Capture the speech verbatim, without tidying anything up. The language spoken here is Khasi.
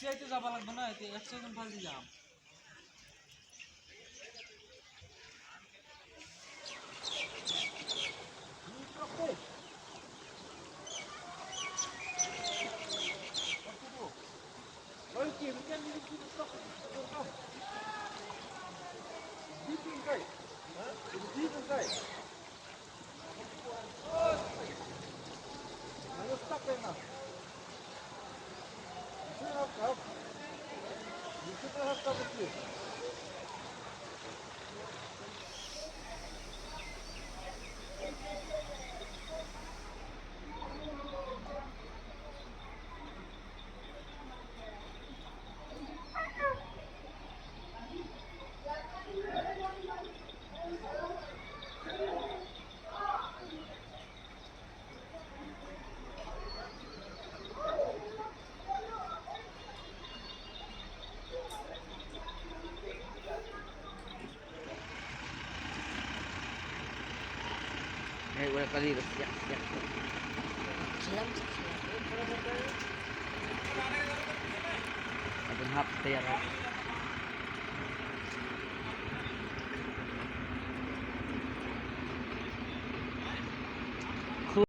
এই তো যাবা লাগবে না, এতে একশো জন ফালতু যাম। Hey, wala kali, siak, siak. Siap. Abang hap tayar.